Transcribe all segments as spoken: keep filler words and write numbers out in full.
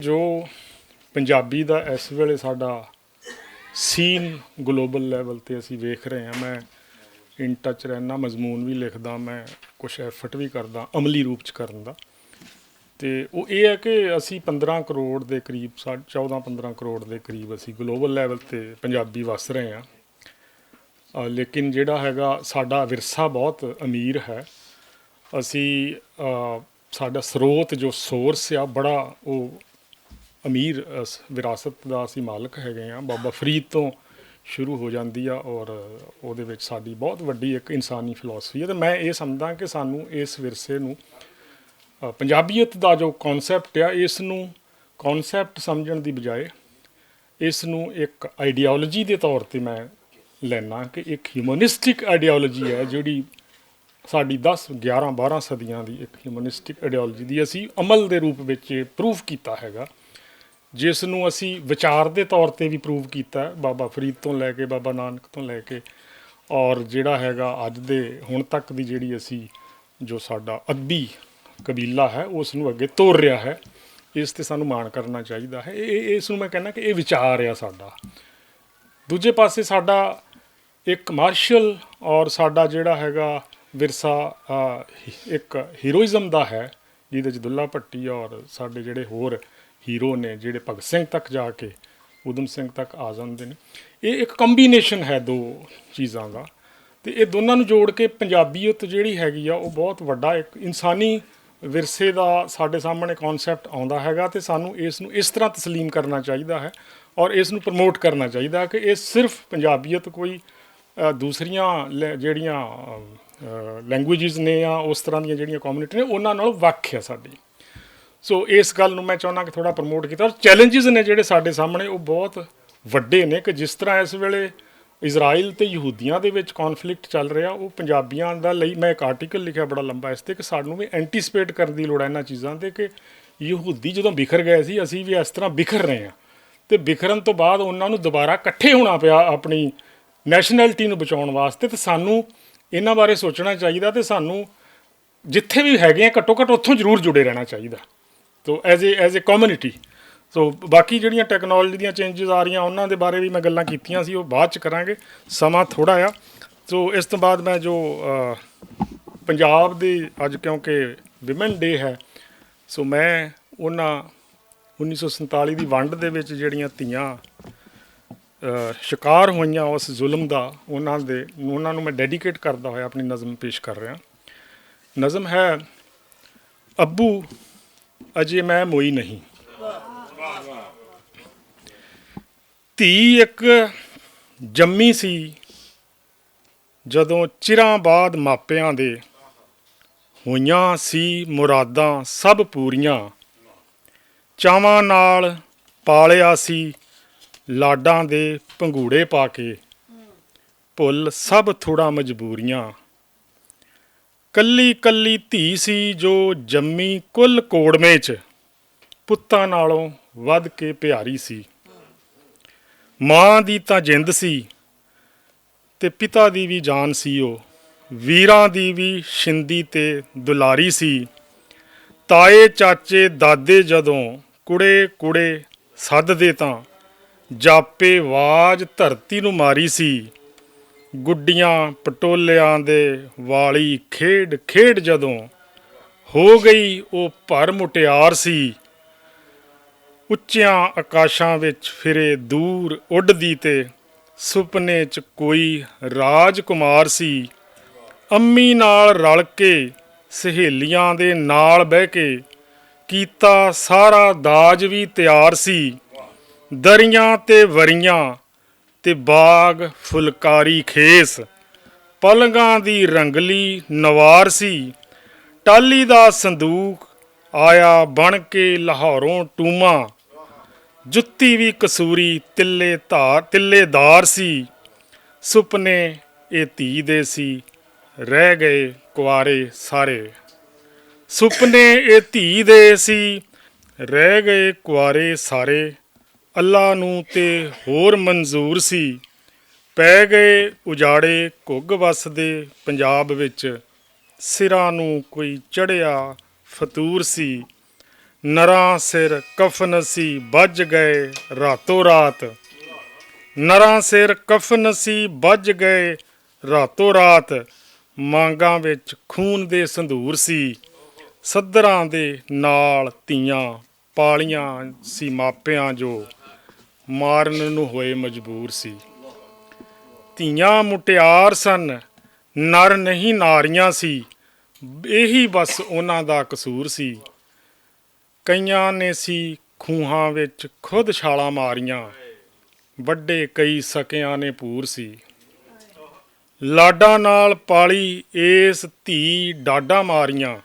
جو پنجابی دا اس ویلے ساڈا سین گلوبل لیول تے اسی ویکھ رہے ہیں، میں ان ٹچ رہنا، مضمون وی لکھدا، میں کچھ ایفرٹ وی کردا عملی روپ چ کرن دا۔ تے او اے ہے کہ اسی پندرہ کروڑ دے قریب، سا- چودہ پندرہ کروڑ دے قریب اسی گلوبل لیول تے پنجابی وس رہے ہیں۔ آ، لیکن جڑا ہے گا، ساڈا ورثہ بہت امیر ہے۔ اسی آ، ساڈا سروت جو سورس آ، بڑا او امیر، اس وراثت دا اسی مالک ہے گئے ہاں۔ بابا فرید تو شروع ہو جاندی آ اور اودے وچ ساڈی بہت وڈی ایک انسانی فلاسفی ہے۔ تے میں اے سمجھدا کہ سانوں اس ورثے نوں، آ، پنجابیت دا جو کانسیپٹ آ، اس نوں کانسیپٹ سمجھن دی بجائے اس نوں ایک آئیڈیالوجی دے طور تے میں لینا کہ ایک ہیومنسٹک آئیڈیالوجی ہے، جڑی ساڈی دس، گیارہ، بارہ صدیاں دی ایک ہیومنسٹک آئیڈیالوجی دی اسی عمل دے روپ وچ پروف کیتا ہے گا، جس نوں اسی وچار دے طور تے بھی پروف کیتا ہے، بابا فرید تو لے کے، بابا نانک تو لے کے، اور جڑا ہے گا اج دے ہن تک دی جڑی اسی جو ساڈا ادبی قبیلہ ہے، اس نوں اگے تور رہیا ہے۔ اس تے سانوں مان کرنا چاہیدا ہے۔ اے- اے- اس نوں میں کہنا کہ اے وچار آ ساڈا۔ دوجے پاسے ساڈا ایک مارشل اور ساڈا جڑا ہے گا ورثہ، آ، ایک ہیروئزم دا ہے، جس وچ دلہ پٹی اور ساڈے جڑے ہور ہیرو نے، جڑے بھگت سنگھ تک جا کے ادھم سنگھ تک آ جاندے نے۔ اے ایک کمبینیشن ہے دو چیزاں دا۔ تے اے دوناں نوں جوڑ کے پنجابیت جڑی ہیگی آ، او بہت وڈا ایک انسانی ورثے دا ساڈے سامنے کانسیپٹ آندا ہیگا، تے سانوں اس نوں اس طرح تسلیم کرنا چاہیدا ہے اور اس نوں پروموٹ کرنا چاہیدا ہے کہ اے صرف پنجابیت کوئی، آ، دوسریاں لے- جڑیاں، آ، لینگویجز نے یا اس طرح دیاں جڑیاں کمیونٹی نے، انہاں نال وکھ ہے ساڈی۔ سو اس گل نوں میں چاہنا کہ تھوڑا پروموٹ کیتا۔ اور چیلنجز نے جڑے ساڈے سامنے، وہ بہت وڈے نے کہ جس طرح اس ویلے اسرائیل تے یہودیاں دے وچ کانفلکٹ چل رہا، وہ پنجابیاں دا لئی، میں ایک آرٹیکل لکھیا بڑا لمبا اس تے کہ سانوں بھی اینٹیسپیٹ کرن دی لوڑ ہے انہاں چیزاں تے کہ یہودی جدوں بکھر گئے سی، اسی بھی اس طرح بکھر رہے ہاں۔ تے بکھرن تو بعد انہاں نوں دوبارہ اکٹھے ہونا پیا اپنی نیشنلٹی نوں بچاؤن واسطے۔ تے سانوں انہاں بارے سوچنا چاہیدا تے سانوں جتھے بھی ہے گئے ہیں، گھٹو گھٹ اتھوں ضرور جڑے رہنا چاہیے۔ تو ایز اے ایز اے کمیونٹی، تو باقی جڑیاں ٹیکنالوجی دیاں چینجز آ رہیاں، انہاں دے بارے بھی میں گلاں کیتیاں سی، وہ بعد چ کراں گے، سماں تھوڑا آ۔ تو اس تو بعد میں جو، آ، پنجاب دی اج کیونکہ ویمن ڈے ہے، سو میں انہاں انیس سو سینتالی دی ونڈ دے وچ جڑیاں تیاں، آ، شکار ہوئیاں اس ظلم دا، انہاں دے، انہاں نوں میں ڈیڈیکیٹ کردا ہویا اپنی نظم پیش کر رہا۔ نظم ہے، ابو، اجے میں موئی نہیں۔ دھی ایک جمی سی، جدوں چراں بعد ماپیاں دے ہوئیاں سی مراداں سب پوریاں، چاواں نال پالیا سی لاڈاں دے پنگوڑے پا کے، بھل سب تھوڑا مجبوریاں۔ کلی کلی دھی سی جو جمی کل کوڑمے چ، پتاں نالوں ودھ کے پیاری سی۔ ماں دی تاں جند سی تے پتا دی وی جان سی او، ویراں دی وی شندی تے دلاری سی۔ تائے چاچے دادے جدوں کڑے کڑے سددے تاں جاپے واج دھرتی نوں ماری سی۔ گڈیاں پٹولیاں دے والی کھیڈ کھیڈ جدوں ہو گئی او بھر مٹیار سی۔ اچیاں آکاشاں وچ پھرے دور اڈدی تے سپنے چ کوئی راج کمار سی۔ امی نال رل کے سہیلیاں دے نال بہ کے کیتا سارا داج وی تیار سی۔ دریاں تے وریاں تے باغ فلکاری خیز، پلگاں دی رنگلی نوار سی۔ ٹالی دا صندوق آیا بن کے لاہوروں ٹوما، جتی وی قصوری تلے دار سی۔ سپنے اے دھی دے سی، رہ گئے کوارے سارے۔ سپنے اے دھی دے سی، رہ گئے کوارے سارے۔ اللہ نوں تے ہور منظور سی۔ پے گئے اجاڑے گھگ وسدے پنجاب وچ، سراں نوں کوئی چڑھیا فطور سی۔ نراں سر کفن سی بج گئے راتوں رات۔ نراں سر کفن سی بج گئے راتوں رات۔ مانگاں وچ خون دے سندور سی۔ صدراں دے نال تیاں پالیاں سی ماپیاں جو مارن نوں ہوئے مجبور سی۔ تیاں مٹیار سن، نر نہیں ناریاں سی۔ ایہی بس انہاں دا قصور سی۔ کئیاں نے سی کھوہاں وچ خود چھالاں ماریاں۔ وڈے کئی سکیاں نے پور سی۔ لاڈاں نال پالی ایس دھی ڈاڈاں ماریاں۔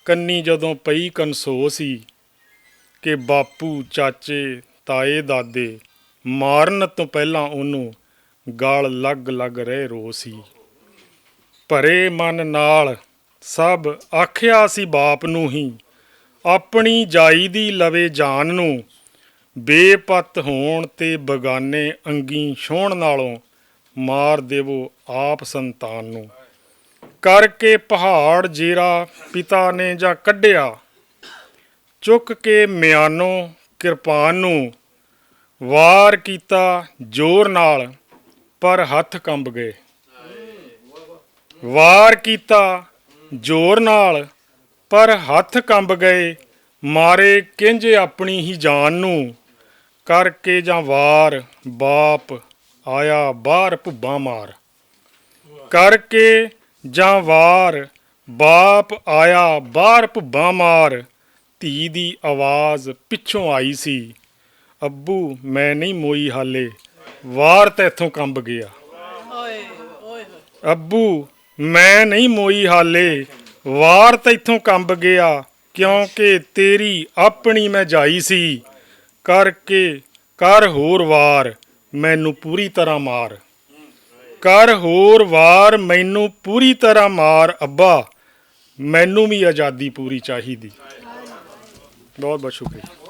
کنی جدوں پئی کنسو سی کہ باپو، چاچے، تائے، دادے مارن توں پہلاں اونوں گل لگ لگ رہ رو سی۔ پرے من نال سب آکھیا سی باپ نوں ہی، اپنی جائی دی لوے جان نوں۔ بے پت ہون تے بگانے انگی چھوہن نالوں مار دیو آپ سنتان نوں۔ کر کے پہاڑ جیرا پتا نے جا کڈیا، چک کے میانوں کرپان نوں وار کیتا زور نال، پر ہتھ کمب گئے۔ وار کیتا زور نال، پر ہتھ کمب گئے۔ مارے کنج اپنی ہی جان نوں، کر کے جاں وار باپ آیا باہر بھباں مار۔ کر کے جاں وار باپ آیا باہر بھباں مار۔ دھی دی آواز پچھوں آئی سی، "ابو، میں نہیں موئی حالے، وار تے اتھوں کمب گیا۔ ابو، میں نہیں موئی حالے، وار تے اتھوں کمب گیا، کیونکہ تیری اپنی میں جائی سی۔ کر کے، کر ہور وار، مینوں پوری طرح مار۔ کر ہور وار، مینوں پوری طرح مار، ابا، مینوں بھی آزادی پوری چاہیدی۔" بہت بہت شکریہ۔